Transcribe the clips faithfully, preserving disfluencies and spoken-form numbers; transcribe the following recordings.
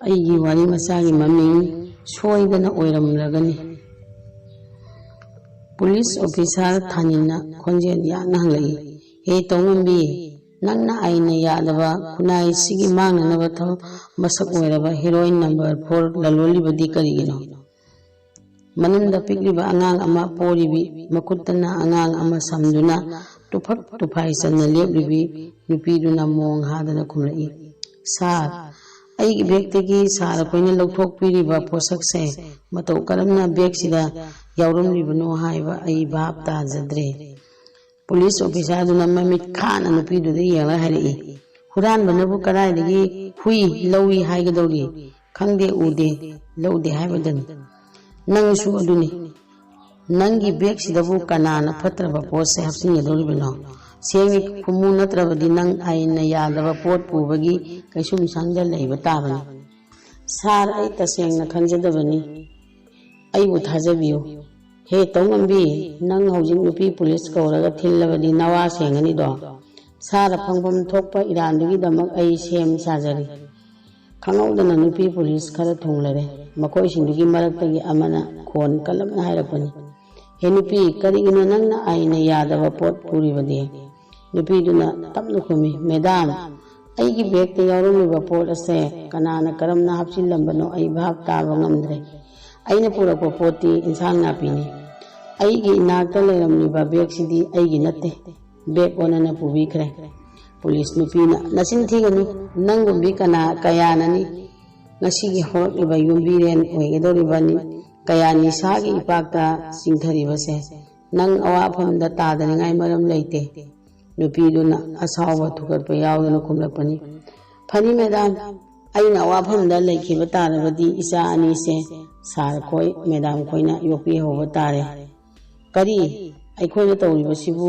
ꯑꯩꯒꯤ ꯋꯥꯔꯤ ꯃꯆꯥꯒꯤ ꯃꯃꯤꯡ ꯁꯣꯏꯗꯅ ꯑꯣꯏꯔꯝꯂꯒꯅꯤ꯫ ꯄꯨꯂꯤꯁ ꯑꯣꯐꯤꯁꯥꯔ ꯊꯥꯅꯤꯟꯅ ꯈꯣꯟꯖꯦꯜ ꯌꯥꯡꯅ ꯍꯪꯂꯛꯏ, "ꯍꯦ ꯇꯧꯉꯝꯕꯤ, ꯅꯪꯅ ꯑꯥꯏꯟꯅ ꯌꯥꯗꯕ ꯈꯨꯟꯅꯥꯏꯁꯤꯒꯤ ꯃꯥꯡꯅꯅꯕ ꯊꯕꯛ ꯃꯁꯛ ꯑꯣꯏꯔꯕ ꯍꯦꯔꯣꯏꯟ ꯅꯝꯕꯔ ꯐꯣꯔ ꯂꯂꯣꯜꯂꯤꯕꯗꯤ ꯀꯔꯤꯒꯤꯅꯣ?" ꯃꯅꯨꯡꯗ ꯄꯤꯛꯂꯤꯕ ꯑꯉꯥꯡ ꯑꯃ ꯄꯣꯔꯤꯕꯤ, ꯃꯈꯨꯠꯇꯅ ꯑꯉꯥꯡ ꯑꯃ ꯁꯝꯗꯨꯅ ꯇꯨꯐꯛ ꯇꯨꯐꯥꯏ ꯆꯟꯅ ꯂꯦꯞꯂꯤꯕꯤ ꯅꯨꯄꯤꯗꯨꯅ ꯃꯣꯡ ꯍꯥꯗꯅ ꯈꯨꯝꯂꯛꯏ, "ꯁꯥꯔ, ꯑꯩꯒꯤ ꯕꯦꯒꯇꯒꯤ ꯁꯥꯔ ꯑꯩꯈꯣꯏꯅ ꯂꯧꯊꯣꯛꯄꯤꯔꯤꯕ ꯄꯣꯠꯁꯛꯁꯦ ꯃꯇꯧ ꯀꯔꯝꯅ ꯕꯦꯒꯁꯤꯗ ꯌꯥꯎꯔꯝꯂꯤꯕꯅꯣ ꯍꯥꯏꯕ ꯑꯩ ꯚꯥꯞ ꯇꯥꯖꯗ꯭ꯔꯦ꯫" ꯄꯨꯂꯤꯁ ꯑꯣꯐꯤꯁꯥꯔꯗꯨꯅ ꯃꯃꯤꯠ ꯈꯥꯅ ꯅꯨꯄꯤꯗꯨꯗ ꯌꯦꯡꯂꯒ ꯍꯥꯏꯔꯛꯏ, "ꯍꯨꯔꯥꯟꯕꯅꯕꯨ ꯀꯗꯥꯏꯗꯒꯤ ꯍꯨꯏ ꯂꯧꯏ ꯍꯥꯏꯒꯗꯧꯔꯤ? ꯈꯪꯗꯦ, ꯎꯗꯦ, ꯂꯧꯗꯦ ꯍꯥꯏꯕꯗꯅꯤ꯫ ꯅꯪꯁꯨ ꯑꯗꯨꯅꯤ꯫ ꯅꯪꯒꯤ ꯕꯦꯒꯁꯤꯗꯕꯨ ꯀꯅꯥꯅ ꯐꯠꯇ꯭ꯔꯕ ꯄꯣꯠꯁꯦ ꯍꯥꯞꯆꯤꯟꯒꯗꯧꯔꯤꯕꯅꯣ? ꯁꯦꯡꯅ ꯈꯨꯝꯃꯨ, ꯅꯠꯇ꯭ꯔꯕꯗꯤ ꯅꯪ ꯑꯥꯏꯟꯅ ꯌꯥꯗꯕ ꯄꯣꯠ ꯄꯨꯕꯒꯤ ꯀꯩꯁꯨꯝꯁꯪꯗ ꯂꯩꯕ ꯇꯥꯕꯅꯤ꯫" "ꯁꯥꯔ, ꯑꯩ ꯇꯁꯦꯡꯅ ꯈꯪꯖꯗꯕꯅꯤ꯫ ꯑꯩꯕꯨ ꯊꯥꯖꯕꯤꯌꯨ꯫" "ꯍꯦ ꯇꯧꯉꯝꯕꯤ, ꯅꯪ ꯍꯧꯖꯤꯛ ꯅꯨꯄꯤ ꯄꯨꯂꯤꯁ ꯀꯧꯔꯒ ꯊꯤꯜꯂꯕꯗꯤ ꯅꯋꯥ ꯁꯦꯡꯒꯅꯤꯗꯣ? ꯁꯥꯔ, ꯐꯪꯐꯝ ꯊꯣꯛꯄ ꯏꯔꯥꯟꯗꯨꯒꯤꯗꯃꯛ ꯑꯩ ꯁꯦꯝ ꯁꯥꯖꯔꯤ꯫" ꯈꯪꯍꯧꯗꯅ ꯅꯨꯄꯤ ꯄꯨꯂꯤꯁ ꯈꯔ ꯊꯨꯡꯂꯔꯦ꯫ ꯃꯈꯣꯏꯁꯤꯡꯗꯨꯒꯤ ꯃꯔꯛꯇꯒꯤ ꯑꯃꯅ ꯈꯣꯟ ꯀꯜꯂꯞꯅ ꯍꯥꯏꯔꯛꯄꯅꯤ, "ꯍꯦ ꯅꯨꯄꯤ, ꯀꯔꯤꯒꯤꯅꯣ ꯅꯪꯅ ꯑꯥꯏꯟꯅ ꯌꯥꯗꯕ ꯄꯣꯠ ꯄꯨꯔꯤꯕꯗꯤ?" ꯅꯨꯄꯤꯗꯨꯅ ꯇꯞꯅ ꯈꯨꯝꯃꯤ, "ꯃꯦꯗꯥꯝ, ꯑꯩꯒꯤ ꯕꯦꯒꯇ ꯌꯥꯎꯔꯝꯂꯤꯕ ꯄꯣꯠ ꯑꯁꯦ ꯀꯅꯥꯅ ꯀꯔꯝꯅ ꯍꯥꯞꯆꯤꯜꯂꯝꯕꯅꯣ ꯑꯩ ꯚꯥꯞ ꯇꯥꯕ ꯉꯝꯗ꯭ꯔꯦ꯫ ꯑꯩꯅ ꯄꯨꯔꯛꯄ ꯄꯣꯠꯇꯤ ꯏꯟꯁꯥꯡ ꯅꯥꯄꯤꯅꯤ꯫ ꯑꯩꯒꯤ ꯏꯅꯥꯛꯇ ꯂꯩꯔꯝꯂꯤꯕ ꯕꯦꯒꯁꯤꯗꯤ ꯑꯩꯒꯤ ꯅꯠꯇꯦ꯫" ꯕꯦꯒ ꯑꯣꯟꯅꯅ ꯄꯨꯕꯤꯈ꯭ꯔꯦ꯫ ꯄꯨꯂꯤꯁ ꯅꯨꯄꯤꯅ, "ꯅꯆꯤꯟ ꯊꯤꯒꯅꯨ, ꯅꯪꯒꯨꯝꯕꯤ ꯀꯅꯥ, ꯀꯌꯥꯅꯅꯤ ꯉꯁꯤꯒꯤ ꯍꯧꯔꯛꯂꯤꯕ ꯌꯨꯝꯕꯤꯔꯦꯟ ꯑꯣꯏꯒꯗꯧꯔꯤꯕꯅꯤ, ꯀꯌꯥ ꯅꯤꯁꯥꯒꯤ ꯏꯄꯥꯛꯇ ꯆꯤꯡꯊꯔꯤꯕꯁꯦ? ꯅꯪ ꯑꯋꯥꯐꯝꯗ ꯇꯥꯗꯅꯤꯡꯉꯥꯏ ꯃꯔꯝ ꯂꯩꯇꯦ꯫" ꯅꯨꯄꯤꯗꯨꯅ ꯑꯁꯥꯎꯕ ꯊꯨꯀꯠꯄ ꯌꯥꯎꯗꯅ ꯈꯨꯝꯂꯛꯄꯅꯤ, "ꯐꯅꯤ ꯃꯦꯗꯥꯝ, ꯑꯩꯅ ꯑꯋꯥꯐꯝꯗ ꯂꯩꯈꯤꯕ ꯇꯥꯔꯕꯗꯤ ꯏꯆꯥ ꯑꯅꯤꯁꯦ ꯁꯥꯔ ꯈꯣꯏ, ꯃꯦꯗꯥꯝ ꯈꯣꯏꯅ ꯌꯣꯛꯄꯤꯍꯧꯕ ꯇꯥꯔꯦ꯫" "ꯀꯔꯤ? ꯑꯩꯈꯣꯏꯅ ꯇꯧꯔꯤꯕꯁꯤꯕꯨ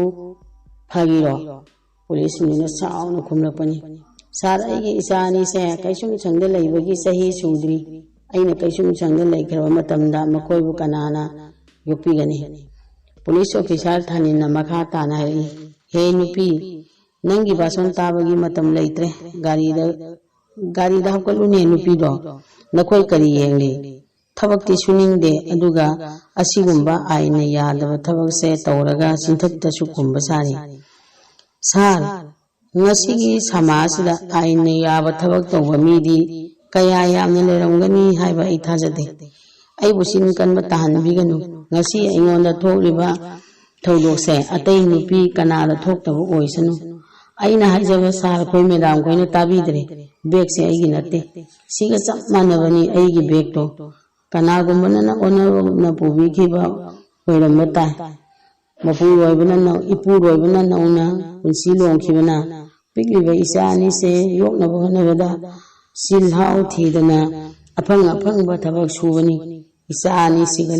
ꯐꯥꯒꯤꯔꯣ?" ꯄꯨꯂꯤꯁꯁꯤꯡꯗꯨꯅ ꯁꯥꯎꯅ ꯈꯨꯝꯂꯛꯄꯅꯤ, "ꯁꯥꯔ, ꯑꯩꯒꯤ ꯏꯆꯥ ꯑꯅꯤꯁꯦ ꯀꯩꯁꯨꯝꯁꯪꯗ ꯂꯩꯕꯒꯤ ꯆꯍꯤ ꯁꯨꯗ꯭ꯔꯤ꯫ ꯑꯩꯅ ꯀꯩꯁꯨꯝꯁꯪꯗ ꯂꯩꯈ꯭ꯔꯕ ꯃꯇꯝꯗ ꯃꯈꯣꯏꯕꯨ ꯀꯅꯥꯅ ꯌꯣꯛꯄꯤꯒꯅꯤ?" ꯄꯨꯂꯤꯁ ꯑꯣꯐꯤꯁꯥꯔ ꯊꯥꯅꯤꯟꯅ ꯃꯈꯥ ꯇꯥꯅ ꯍꯥꯏꯔꯛꯏ, "ꯍꯦ ꯅꯨꯄꯤ, ꯅꯪꯒꯤ ꯚꯥꯁꯣꯟ ꯇꯥꯕꯒꯤ ꯃꯇꯝ ꯂꯩꯇ꯭ꯔꯦ꯫ ꯒꯥꯔꯤꯗ ꯒꯥꯔꯤꯗ ꯍꯥꯞꯀꯠꯂꯨꯅꯦ ꯅꯨꯄꯤꯗꯣ꯫ ꯅꯈꯣꯏ ꯀꯔꯤ ꯌꯦꯡꯂꯤ? ꯊꯕꯛꯇꯤ ꯁꯨꯅꯤꯡꯗꯦ, ꯑꯗꯨꯒ ꯑꯁꯤꯒꯨꯝꯕ ꯑꯥꯏꯟꯅ ꯌꯥꯗꯕ ꯊꯕꯛꯁꯦ ꯇꯧꯔꯒ ꯆꯤꯟꯊꯛꯇꯁꯨ ꯈꯨꯝꯕ ꯁꯥꯔꯤ꯫ ꯁꯥꯔ, ꯉꯁꯤꯒꯤ ꯁꯃꯥꯖꯁꯤꯗ ꯑꯥꯏꯟꯅ ꯌꯥꯕ ꯊꯕꯛ ꯇꯧꯕ ꯃꯤꯗꯤ ꯀꯌꯥ ꯌꯥꯝꯅ ꯂꯩꯔꯝꯒꯅꯤ ꯍꯥꯏꯕ ꯑꯩ ꯊꯥꯖꯗꯦ꯫ ꯑꯩꯕꯨ ꯆꯤꯟ ꯀꯟꯕ ꯇꯥꯍꯟꯕꯤꯒꯅꯨ꯫ ꯉꯁꯤ ꯑꯩꯉꯣꯟꯗ ꯊꯣꯛꯂꯤꯕ ꯊꯧꯗꯣꯛꯁꯦ ꯑꯇꯩ ꯅꯨꯄꯤ ꯀꯅꯥꯗ ꯊꯣꯛꯇꯕ ꯑꯣꯏꯁꯅꯨ꯫ ꯑꯩꯅ ꯍꯥꯏꯖꯕ ꯁꯥꯔ ꯈꯣꯏ ꯃꯦꯗꯥꯝ ꯈꯣꯏꯅ ꯇꯥꯕꯤꯗ꯭ꯔꯦ꯫ ꯕꯦꯒꯁꯦ ꯑꯩꯒꯤ ꯅꯠꯇꯦ꯫ ꯁꯤꯒ ꯆꯞ ꯃꯥꯟꯅꯕꯅꯤ ꯑꯩꯒꯤ ꯕꯦꯒꯇꯣ꯫ ꯀꯅꯥꯒꯨꯝꯕꯅ ꯑꯣꯟꯅꯅ ꯄꯨꯕꯤꯈꯤꯕ ꯑꯣꯏꯔꯝꯕ ꯇꯥꯏ꯫ ꯃꯄꯨꯔꯣꯏꯕꯅ ꯅꯧ-, ꯏꯄꯨꯔꯣꯏꯕꯅ ꯅꯧꯅ ꯄꯨꯟꯁꯤ ꯂꯣꯡꯈꯤꯕꯅ ꯄꯤꯛꯂꯤꯕ ꯏꯆꯥ ꯑꯅꯤꯁꯦ ꯌꯣꯛꯅꯕ ꯍꯣꯠꯅꯕꯗ ꯆꯤꯜꯍꯥꯎ ꯊꯤꯗꯅ ꯑꯐꯪ ꯑꯐꯪꯕ ꯊꯕꯛ ꯁꯨꯕꯅꯤ꯫ ꯏꯆꯥ ꯑꯅꯤꯁꯤꯒ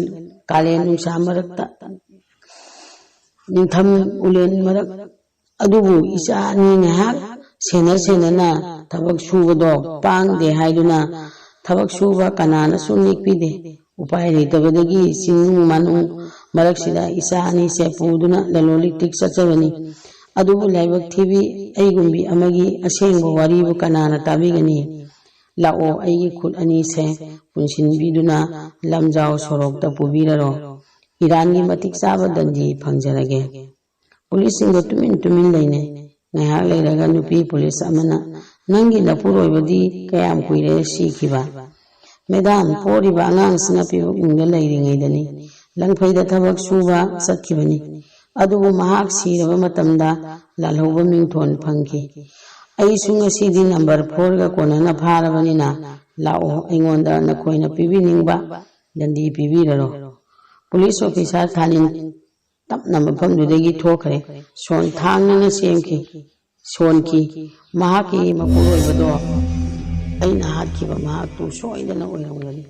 ꯀꯥꯂꯦꯟ ꯅꯨꯡꯁꯥ ꯃꯔꯛꯇ, ꯅꯤꯡꯊꯝ ꯎꯂꯦꯟ ꯃꯔꯛ, ꯑꯗꯨꯕꯨ ꯏꯆꯥ ꯑꯅꯤ ꯉꯥꯏꯍꯥꯛ ꯁꯦꯟꯅ ꯁꯦꯟꯅꯅ ꯊꯕꯛ ꯁꯨꯕꯗꯣ ꯄꯥꯡꯗꯦ ꯍꯥꯏꯗꯨꯅ ꯊꯕꯛ ꯁꯨꯕ ꯀꯅꯥꯅꯁꯨ ꯅꯦꯛꯄꯤꯗꯦ꯫ ꯎꯄꯥꯏ ꯂꯩꯇꯕꯗꯒꯤ ꯆꯤꯡꯅꯨꯡ ꯃꯥꯅꯨꯡ ꯃꯔꯛꯁꯤꯗ ꯏꯆꯥ ꯑꯅꯤꯁꯦ ꯄꯨꯗꯨꯅ ꯂꯂꯣꯟ ꯏꯇꯤꯛ ꯆꯠꯆꯕꯅꯤ꯫ ꯑꯗꯨꯕꯨ ꯂꯥꯏꯕꯛ ꯊꯤꯕꯤ ꯑꯩꯒꯨꯝꯕꯤ ꯑꯃꯒꯤ ꯑꯁꯦꯡꯕ ꯋꯥꯔꯤꯕꯨ ꯀꯅꯥꯅ ꯇꯥꯕꯤꯒꯅꯤ? ꯂꯥꯛꯑꯣ, ꯑꯩꯒꯤ ꯈꯨꯠ ꯑꯅꯤꯁꯦ ꯄꯨꯟꯁꯤꯟꯕꯤꯗꯨꯅ ꯂꯝꯖꯥꯎ ꯁꯣꯔꯣꯛꯇ ꯄꯨꯕꯤꯔꯔꯣ꯫ ꯏꯔꯥꯟꯒꯤ ꯃꯇꯤꯛ ꯆꯥꯕ ꯗꯟꯗꯤ ꯐꯪꯖꯔꯒꯦ꯫ ꯄꯨꯂꯤꯁꯁꯤꯡꯗꯣ ꯇꯨꯃꯤꯟ ꯇꯨꯃꯤꯟ ꯂꯩꯅꯩ꯫ ꯉꯥꯏꯍꯥꯛ ꯂꯩꯔꯒ ꯅꯨꯄꯤ ꯄꯨꯂꯤꯁ ꯑꯃꯅ, "ꯅꯪꯒꯤ ꯅꯄꯨꯔꯣꯏꯕꯗꯤ ꯀꯌꯥꯝ ꯀꯨꯏꯔꯦ ꯁꯤꯈꯤꯕ?" "ꯃꯦꯗꯥꯝ, ꯄꯣꯔꯤꯕ ꯑꯉꯥꯡꯁꯤꯅ ꯄꯤꯕꯨꯛꯅꯨꯡꯗ ꯂꯩꯔꯤꯉꯩꯗꯅꯤ꯫ ꯂꯪꯐꯩꯗ ꯊꯕꯛ ꯁꯨꯕ ꯆꯠꯈꯤꯕꯅꯤ꯫ ꯑꯗꯨꯕꯨ ꯃꯍꯥꯛ ꯁꯤꯔꯕ ꯃꯇꯝꯗ ꯂꯥꯜꯍꯧꯕ ꯃꯤꯡꯊꯣꯟ ꯐꯪꯈꯤ꯫ ꯑꯩꯁꯨ ꯉꯁꯤꯗꯤ ꯅꯝꯕꯔ ꯐꯣꯔꯒ ꯀꯣꯟꯅꯅ ꯐꯥꯔꯕꯅꯤꯅ ꯂꯥꯛꯑꯣ, ꯑꯩꯉꯣꯟꯗ ꯅꯈꯣꯏꯅ ꯄꯤꯕꯤꯅꯤꯡꯕ ꯗꯟꯗꯤ ꯄꯤꯕꯤꯔꯔꯣ꯫" ꯄꯨꯂꯤꯁ ꯑꯣꯐꯤꯁꯥꯔ ꯊꯥꯅꯤꯟ ꯇꯞꯅ ꯃꯐꯝꯗꯨꯗꯒꯤ ꯊꯣꯛꯈ꯭ꯔꯦ꯫ ꯁꯣꯟ ꯊꯥꯡꯅꯅ ꯁꯦꯝꯈꯤ, ꯁꯣꯟꯈꯤ꯫ ꯃꯍꯥꯛꯀꯤ ꯃꯄꯨꯔꯣꯏꯕꯗꯣ ꯑꯩꯅ ꯍꯥꯠꯈꯤꯕ ꯃꯍꯥꯛꯇꯨ ꯁꯣꯏꯗꯅ ꯑꯣꯏꯔꯝꯒꯅꯤ꯫